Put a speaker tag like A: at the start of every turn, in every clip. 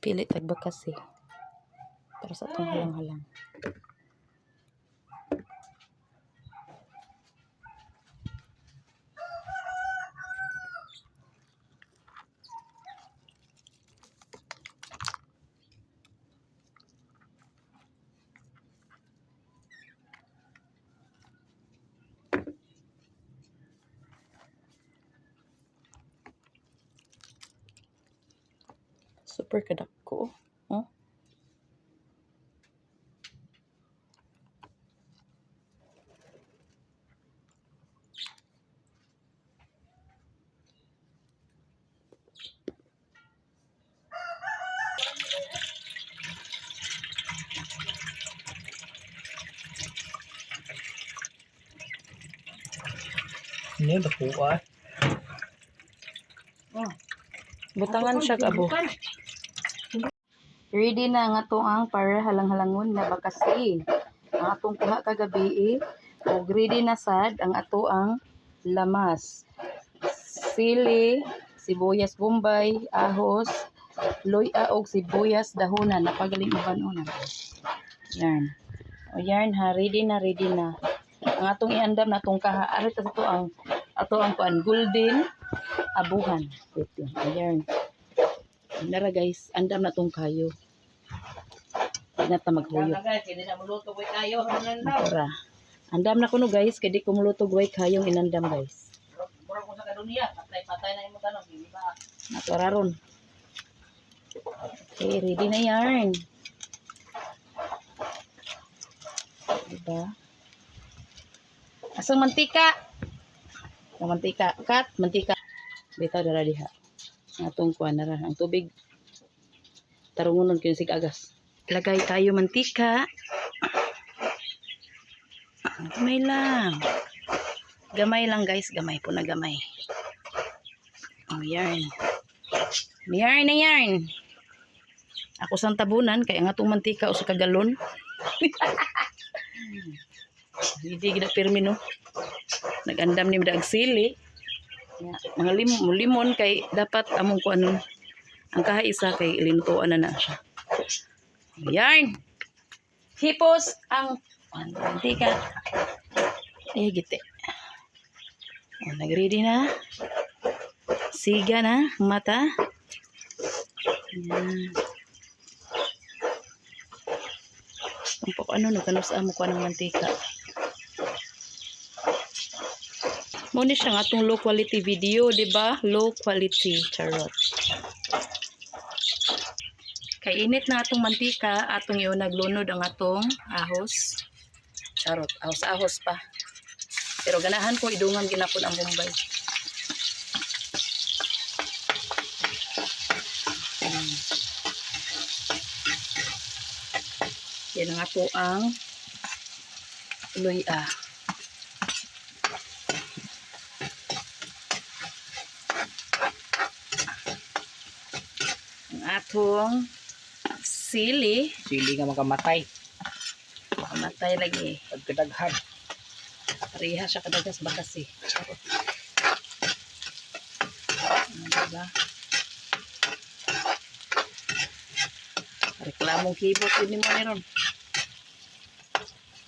A: Pili tag bakasi para sa atong halang-halang. Super kadako. Oh.
B: Ano dakuha?
A: Butangan siya abo. Ready na nga to ang para halang-halangon na bakasi. Ang atong kuha kagabi eh. Og ready na sad ang ato ang lamas. Sili, sibuyas bombay, ahos, luya og sibuyas dahonan napagaling uban una. Yan. O yan ha, ready na, ready na. Ang atong iandam na atong kaha, arit ato ang kuan golden abuhan. Wait lang. Ayan. Nara guys, andam na tong kayo. Di na ta maghuyop.
B: Guys, hindi na muluto ko tayo.
A: Nara. Andam na kuno guys, kay di ko muluto way kayong inandam, guys.
B: Murag ko sa kadunya, patay-patay na imo tanong, di ba?
A: Natura ron. Okay, ready na yarn. Diba? Asang mantika? Ang mantika. Cut, mantika. Bitaw dara diha. Ang atong kuan nara. Ang tubig. Tarungunon kayong sig agas. Lagay tayo mantika. Gamay lang. Gamay lang, guys. Gamay po na gamay. Oh, yarn. Yarn na yarn. Ako sang tabunan kay ang atong mantika usa ka galon. Hindi gid pirmi no. Nagandam ni og sili. Nga, mga limon kay dapat among kuanon. Ang kaha isa kay ilintuan na na siya. Yarn. Hipos ang mantika. Eh gite. Oh, nagready na. Siga na ang mata. Yan. Ang pok ano no kanus amo ko ng mantika. Mo ni siya nga atong low quality video, di ba? Low quality, charot. Kay init na atong mantika, atong iyon naglunod ang atong ahos. Charot, ahos-ahos pa. Pero ganahan ko idungan ginapon ang Bombay. Yan ang ato ang luya. Ang atong sili.
B: Sili nga makamatay,
A: Matay lagi.
B: pagkadaghan.
A: Pareha siya kadagas bakasi. Charot. Ano, diba? Reklamong keyboard yun ni mo ni ron.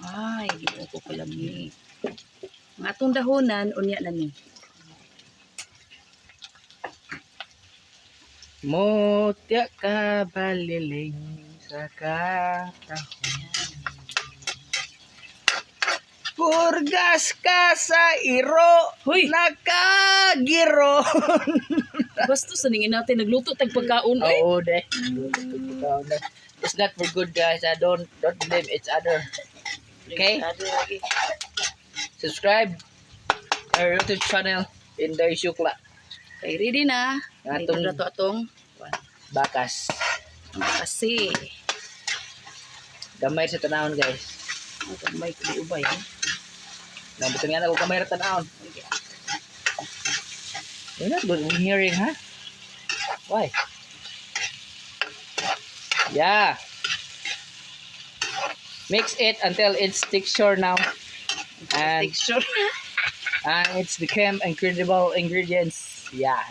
A: Ay, ginoo ko kalami. Ang atong dahonan, unya na ni.
B: Mutya ka baliling sa katahon. Purgas ka sa iro,
A: Hoy!
B: nakagiron.
A: Basta sa ningin natin, nagluto tag pagkaon. Oy!
B: Oo, de. It's not for good, guys. I don't blame each other. Okay?
A: Lagi.
B: Subscribe our YouTube channel, Inday Shukla.
A: Okay, ready na.
B: Atong-
A: Atong, na to atong
B: Bakas.
A: kasi.
B: Gamay sa tanahon, guys.
A: Ang kamay ko di ubay. Eh.
B: Nabutan nga na ako kamay sa tanahon. You're not good in hearing, huh? Why? Yeah. Mix it until it's texture now. And
A: Texture.
B: and it's became incredible ingredients. Yeah,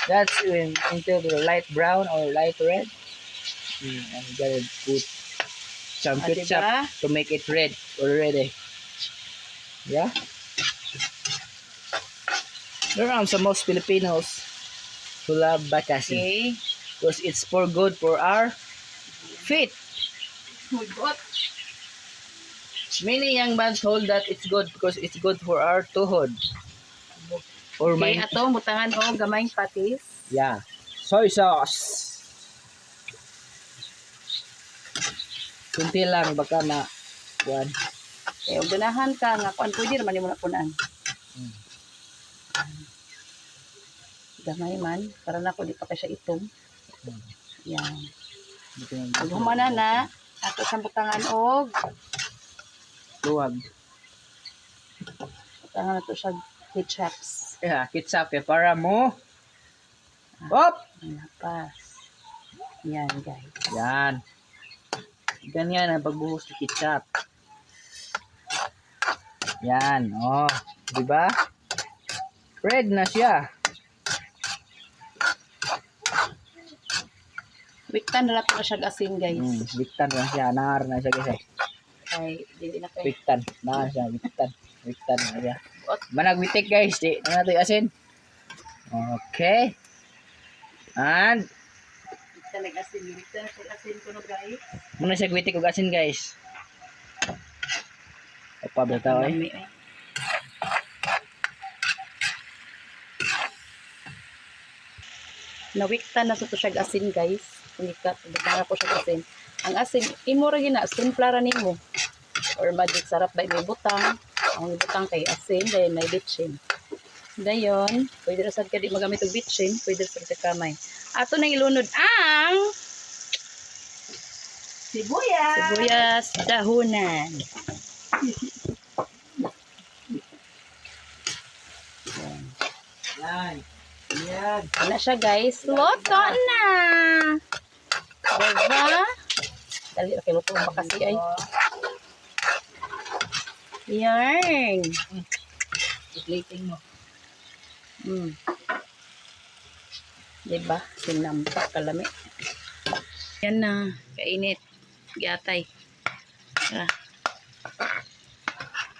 B: that's into the light brown or light red. I'm gonna put some
A: Ah,
B: ketchup
A: diba?
B: To make it red already. Yeah. There are some most Filipinos who love bakasi because it's for good for our feet.
A: Mugot.
B: Many young mans hold that it's good because it's good for our tuhod. Or
A: Okay,
B: my
A: atong butangan og gamayng patis.
B: Yeah. Soy sauce. Kunti lang baka ma kuan.
A: Eh, og ganahan ka nga kuan, pwede naman nimo na punan. Gamay man para nako di pa kay siya itom. Yan. Ug humana na ato siyang butangan og
B: Luwag.
A: Butangan nato siya ketchups.
B: Yeah, ketchup eh, para mo. Op!
A: Lapas. Yan, guys.
B: Yan. Ganyan ang pagbuhos ng ketchup. Yan, oh. Di ba? Red na siya.
A: Wiktan na lang na siya asin, guys.
B: Wiktan na siya. Naar na siya, guys, eh.
A: Kay dili na kay
B: Wiktan. Naar siya, wiktan. Wiktan na siya. Managwitik, guys. Di na natin asin. Okay. And,
A: Wiktan nag asin, wiktan na siya asin kuno, guys.
B: Muna siya gwitik og asin, guys. Opa, bitaw eh.
A: Lami, eh. Nawiktan na sa to siya asin, guys. Umikat, butang ko siya asin. Ang asin, imo ra gina, simpla ra nimo. Or magic sarap ba may butang. Ang butang kay asin, dayon may bitchin. Dayon, pwede ra sad ka di magamit og bitchin, pwede ra sad ka kamay. Ato nang ilunod ang
B: Sibuyas!
A: Sibuyas dahunan.
B: Yan. Yan.
A: Wala siya, guys. Luto na! Diba? Dali na kay luto ba kasi ay. Yarn.
B: I-plating mo.
A: Diba? Sinampak kalami. Yan na. Kainit. Giatay. Ah,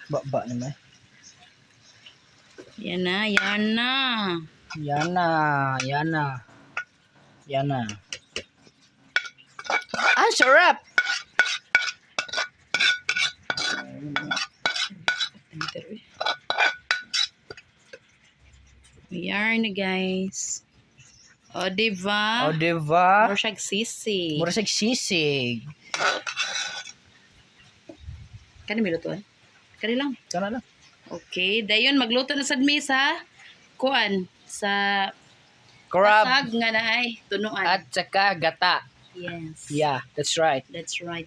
B: Ba-ba naman.
A: Yan na. Yan na.
B: Yan na. Yan na. Yan na. Ah, sarap!
A: Yarn na, guys. O, diba?
B: O, diba?
A: Mura siyang sisig.
B: Mura siyang sisig.
A: Kani may lutuan? Kani lang.
B: Sana lang.
A: Okay, dayon magluto na sad mi sa kuan sa
B: Crab
A: kasag nga na ay tunuan.
B: At saka gata.
A: Yes.
B: Yeah, that's right.
A: That's right.